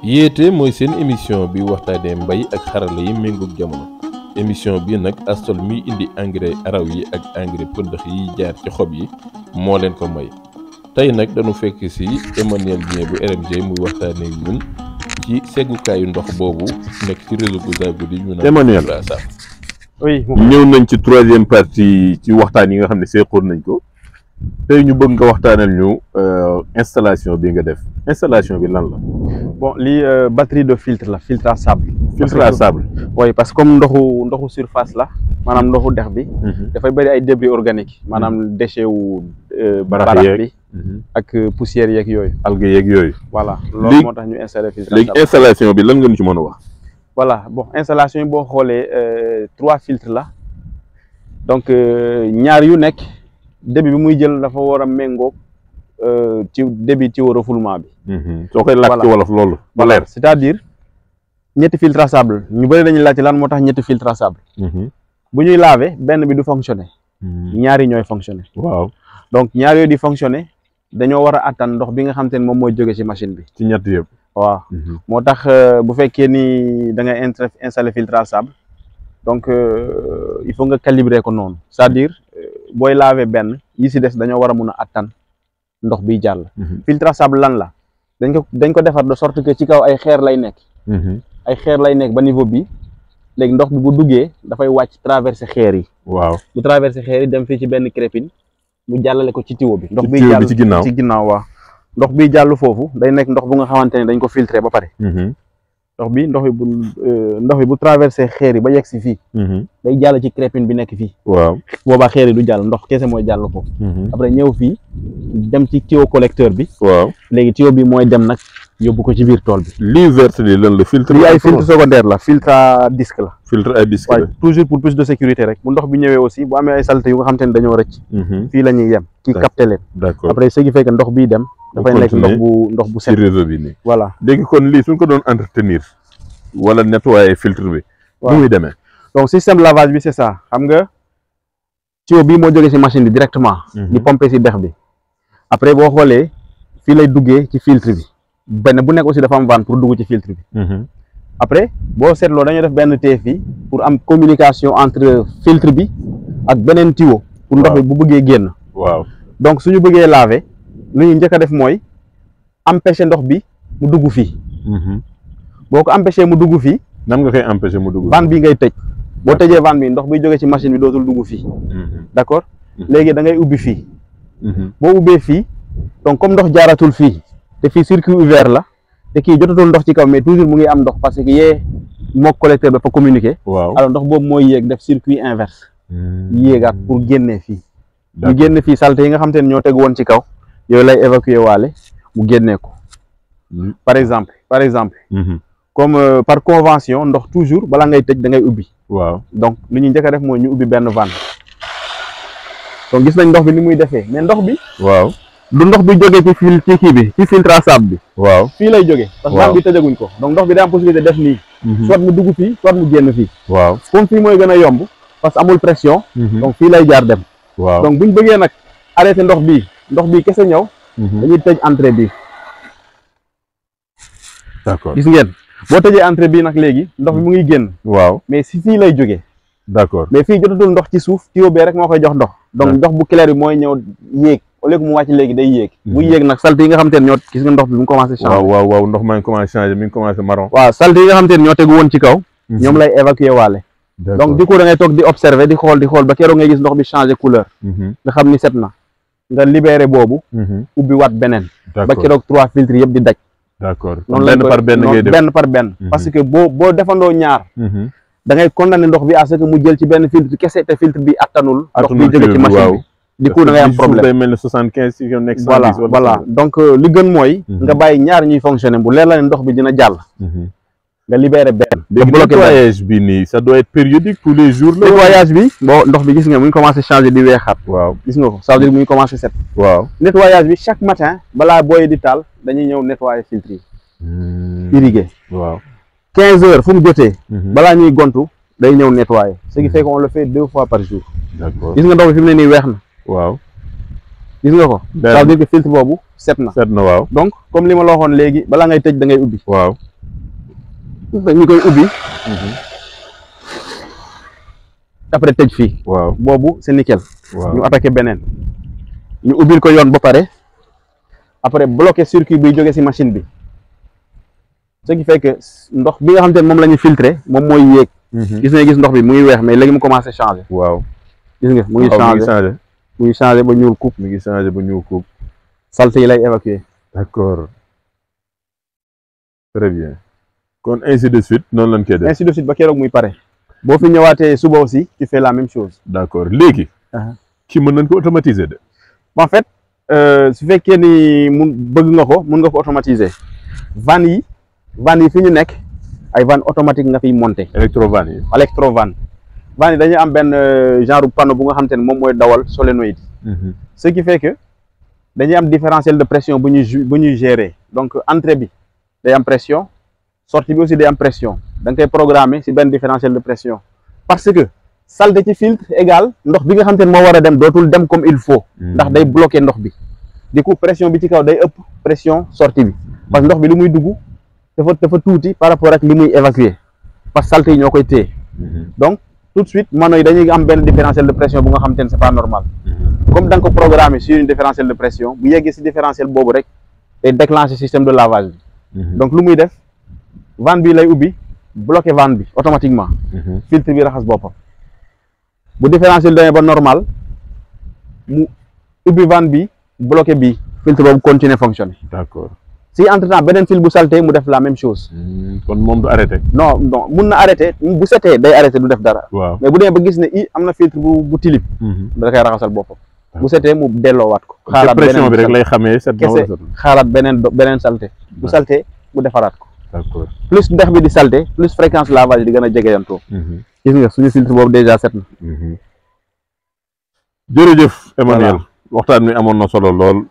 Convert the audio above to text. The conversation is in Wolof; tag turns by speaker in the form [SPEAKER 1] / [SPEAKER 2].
[SPEAKER 1] Yéete mooy seen émission bi waxtaanee mbay ak xarala yi méngoog jamono émission bi nag Astol mi indi engrais araw yi ak engrais pëndëx yi jaar ci xob yi moo leen ko may tey nag dañu fekk ci Emmanuel Dieng bu RMG muy waxtaanee ñun ci seggukaayu ndox boobu nekk ci réseau Gouzagoudi ñu naan
[SPEAKER 2] Emmanuel
[SPEAKER 3] oui
[SPEAKER 2] ñëw nañ ci troisième partie ci waxtaan yi nga xam ne seqoon nañ ko tey ñu bëgg nga waxtaanal ñu installation bi nga def installation bi lan la.
[SPEAKER 3] bon lii batterie de filtre la filtre à sable.
[SPEAKER 2] filtre à sable.
[SPEAKER 3] oui parce que comme ndoxu surface la maanaam ndoxu dex bi. dafay bëri ay débris organiques maanaam déchet wu. barax bi ak poussière yeeg yooyu.
[SPEAKER 2] algues yeeg yooyu.
[SPEAKER 3] voilà loolu moo tax ñu installé filtre à sable.
[SPEAKER 2] léegi installation bi lan nga ñu ci mën a wax.
[SPEAKER 3] voilà bon installation yi boo xoolee 3 filtres la donc ñaar yu nekk débit bi muy jël dafa war a méngóog ci débit ci refoulement bi.
[SPEAKER 2] soo koy laaj ci wolof loolu. ba leer
[SPEAKER 3] c'est-à-dire ñetti filtre à sable ñu bëri dañuy laaj lan moo tax ñetti filtre à sable. bu ñuy laver benn bi du fonctionner. ñaari ñooy fonctionner.
[SPEAKER 2] waaw
[SPEAKER 3] donc ñaar yooyu di fonctionner dañoo war a attan ndox bi nga xam te ne moom mooy jóge ci machine bi.
[SPEAKER 2] ci ñett yëpp.
[SPEAKER 3] waaw moo tax bu fekkee ni da ngay installer filtre à sable donc il faut nga calibrer ko noonu c'est-à-dire booy laver benn yi ci des dañoo war a mun a attan ndox biy jàll. filtre à sable lan la dañ ko defar de sorte que ci kaw ay xeer lay nekk. ay xeer lay nekk ba niveau bi léegi ndox bi bu duggee dafay wàcc traverser xeer yi.
[SPEAKER 2] waaw
[SPEAKER 3] bu traverser xeer yi dem fii ci benn crépine mu jàllale ko ci tuyau bi. ndox biy
[SPEAKER 2] tuyau
[SPEAKER 3] jàll
[SPEAKER 2] bi ci
[SPEAKER 3] ginnaaw waaw. ndox bi jàll foofu day nekk ndox bu nga xamante ne dañ ko filtré ba pare. ndox bi bu traversé xeer yi ba yegg si fii. day jàll ci crépine bi nekk fii.
[SPEAKER 2] waaw
[SPEAKER 3] boobaa xeer yi du jàll ndox kese mooy jàll foofu. après ñëw fii dem ci tuyau collecteur bi.
[SPEAKER 2] waaw
[SPEAKER 3] léegi tuyau bi mooy dem nag yóbbu ko ci biir tool bi.
[SPEAKER 2] lii verte li lan la filtre.
[SPEAKER 3] lii ay filtre secondaire la filtre à disque la.
[SPEAKER 2] filtre à disque la
[SPEAKER 3] toujours pour plus de sécurité rek bu ndox bi ñëwee aussi bu amee ay saleté yu nga xamante ne dañoo rëcc. fii la ñuy yem kii capté leen.
[SPEAKER 2] d'accord
[SPEAKER 3] après ce qui fait que ndox biy dem. dafay nekk ndox bu set
[SPEAKER 2] ci réseau bi nii.
[SPEAKER 3] voilà
[SPEAKER 2] léegi kon lii suñ ko doon entretenir wala nettoyer filtre bi.
[SPEAKER 3] waaw
[SPEAKER 2] nu muy demee.
[SPEAKER 3] donc système lavage bi c'est ça xam nga tuyau bii moo jógee ci machine bi directement. di pomper ci dex bi. après boo xoolee fii lay duggee ci filtre bi benn bu nekk aussi dafa am vanne pour dugg ci filtre bi. après boo seetloo dañoo def benn TFI pour am communication entre filtre bi ak beneen tuyau. pour ndox bi bu bëggee génn.
[SPEAKER 2] waaw
[SPEAKER 3] donc suñu bëggee laver. lu ñu njëkk a def mooy empêcher ndox bi mu dugg fii. boo ko empêcher mu dugg fii.
[SPEAKER 2] nan nga koy empêcher mu dugg.
[SPEAKER 3] vanne bi ngay tëj boo tëjee vanne bi ndox biy jógee ci machine bi dootul dugg fii. d'accord léegi da ngay ubbi fii. boo ubbee fii donc comme ndox jaaratul fii te fii circuit ouvert la te kii jotatul ndox ci kaw mais toujours mu ngi am ndox parce que yee mook collecteur dafa communiquer.
[SPEAKER 2] waaw
[SPEAKER 3] alors ndox boobu mooy yéeg def circuit inverse. yéegaat pour génnee fii. ñu génne fii saleté yi nga xam te ne ñoo tegu woon ci kaw. yooyu lay évacuer waale mu génnee ko par exemple comme par convention ndox toujours balaa ngay tëj da ngay ubbi.
[SPEAKER 2] waaw
[SPEAKER 3] donc li ñuy njëkk a def mooy ñu ubbi benn vanne donc gis nañ ndox bi ni muy defee mais ndox bi.
[SPEAKER 2] waaw
[SPEAKER 3] du ndox bi jógee ci kii bi ci filtre à sable bi.
[SPEAKER 2] waaw
[SPEAKER 3] fii lay jógee. parce que vanne bi tëjaguñ ko donc ndox bi day am possibilité def nii. soit mu dugg fii soit mu génn fii.
[SPEAKER 2] waaw
[SPEAKER 3] comme fii mooy gën a yomb parce que amul pression. donc fii lay jaar dem.
[SPEAKER 2] waaw
[SPEAKER 3] donc buñ bëggee nag arrêté ndox bii kese ñëw. dañuy tëj entrée bi.
[SPEAKER 2] d'accord
[SPEAKER 3] gis ngeen boo tëjee entrée bi nag léegi ndox bi mu ngi génn.
[SPEAKER 2] waaw
[SPEAKER 3] mais si fii lay jógee.
[SPEAKER 2] d'accord
[SPEAKER 3] mais fii jotatul ndox ci suuf tuyau bee rek moo koy jox ndox. donc ndox bu clair bi mooy ñëw yéeg au lieu que mu wàcc léegi day yéeg. bu yéeg nag saleté yi nga xam te ne ñoo gis nga ndox bi mu commencé changer.
[SPEAKER 2] waaw ndox maa ngi commencé changer mi ngi commencé marron.
[SPEAKER 3] waaw saleté yi nga xam te ne ñoo tegu woon ci kaw. ñoom lay évacuer waale. donc du coup da ngay toog di observer di xool ba keroog ngay gis ndox bi changer couleur. nga xam ni set na. nga libéré boobu. ubbi waat beneen. ba keroog 3 filtres yëpp di daj.
[SPEAKER 2] d'accord
[SPEAKER 3] noonu
[SPEAKER 2] benn par benn ngay def
[SPEAKER 3] benn par benn. parce que boo defandoo ñaar. da ngay condamné ndox bi à ce que mu jël ci benn filtre kese te filtre bi attanul. ndox bi jóge ci machine bi. du coup da ngay am problème
[SPEAKER 2] day mel ni 75 si nekk 110
[SPEAKER 3] voilà donc li gën mooy. nga bàyyi ñaar ñuy fonctionner bu leer la ne ndox bi dina jàll. nga libéré benn.
[SPEAKER 2] léegi nettoyage bi nii ça doit être périodique tous les jours.
[SPEAKER 3] nettoyage bi bon ndox bi gis nga mu ngi commencé changer di weexaat.
[SPEAKER 2] waaw
[SPEAKER 3] gis nga ko ça veut dire mu ngi commencé set.
[SPEAKER 2] waaw
[SPEAKER 3] nettoyage bi chaque matin balaa booy di taal dañuy ñëw nettoyer filtre yi. irriguer.
[SPEAKER 2] waaw
[SPEAKER 3] 15 heures fu mu jotee. balaa ñuy gontu day ñëw nettoyer. ce qui fait qu'on le fait 2 fois par jour.
[SPEAKER 2] d'accord
[SPEAKER 3] gis nga ndox bi fi mu ne nii weex na.
[SPEAKER 2] waaw
[SPEAKER 3] gis nga ko. ça veut dire que filtre boobu set na.
[SPEAKER 2] set na waaw.
[SPEAKER 3] donc comme li ma la waxoon léegi balaa ngay tëj da ngay ubbi.
[SPEAKER 2] waaw
[SPEAKER 3] ñu koy ubbi après tëj fii
[SPEAKER 2] waaw
[SPEAKER 3] boobu c'est nickel.
[SPEAKER 2] waaw
[SPEAKER 3] ñu attaqué beneen ñu ubbil ko yoon ba pare après bloqué circuit buy jóge ci machine bi ce qui fait que ndox bi nga xam te ne moom la ñuy filtré moom mooy yéeg. gis ndox bi mu ngi weex mais léegi mu commencé changé.
[SPEAKER 2] waaw
[SPEAKER 3] gis nga mu ngi changé mu ngi changé ba ñuul coupe.
[SPEAKER 2] mi ngi changé ba ñuul coupe.
[SPEAKER 3] saleté yi lay évacuer.
[SPEAKER 2] d'accord très bien kon ainsi de suite noonu lañ koy def.
[SPEAKER 3] ainsi de suite ba keroog muy pare. boo fi ñëwaatee suba aussi tu fais la même chose.
[SPEAKER 2] d'accord léegi. ki mën nañ ko automatiser de.
[SPEAKER 3] en fait su fekkee ni mun bëgg nga ko mun nga ko automatiser van yi fi ñu nekk ay van automatique nga fiy monter.
[SPEAKER 2] électrovanne yi.
[SPEAKER 3] électrovanne van yi dañuy am benn genre panneau bu nga xam te ne moom mooy dawal solénoïde. ce qui fait que dañuy am différentiel de pression bu ñuy gérer donc entrée bi day am pression sortie bi aussi day am pression da nga koy programmer ci benn différentiel de pression parce que saleté ci filtre égal ndox bi nga xam te ne moo war a dem dootul dem comme il faut. ndax day bloquer ndox bi. du coup pression bi ci kaw day ëpp pression sortie bi parce que ndox bi li muy dugg dafa tuuti par rapport ak li muy évacuer parce que saleté yi ñoo koy téye. donc tout de suite mano yi dañuy am benn différentiel de pression bu nga xam te ne c'est pas normal. comme da nga ko programmer sur une différentiel de pression bu yeggee ci différentiel boobu rek day déclencher système de lavage bi. donc lu muy def vanne bi lay ubbi bloquer vanne bi automatiquement. filtre bi raxas boppam. bu différentiel demee ba normal mu ubbi vanne bi bloqué bi filtre boobu continuer fonctionner.
[SPEAKER 2] d'accord
[SPEAKER 3] si entre temps beneen fil bu salté mu def la même chose.
[SPEAKER 2] kon moom du arrêté.
[SPEAKER 3] non mun na arrêté bu setee day arrêté du def dara.
[SPEAKER 2] waaw
[SPEAKER 3] mais bu demee ba gis ne am na filtre bu tilib. da koy raxasal boppam. bu setee mu delloowaat ko.
[SPEAKER 2] xaaraat pression bi rek lay xamee set na wala
[SPEAKER 3] kese xaaraat beneen salté bu salté mu defaraat ko.
[SPEAKER 2] d'accord
[SPEAKER 3] plus ndex bi di salté plus fréquence lavage di gën a jegeyantoo. gis nga suñu filtre boobu déjà set na.
[SPEAKER 2] jërëjëf Emmanuel waxtaan mi amoon na solo lool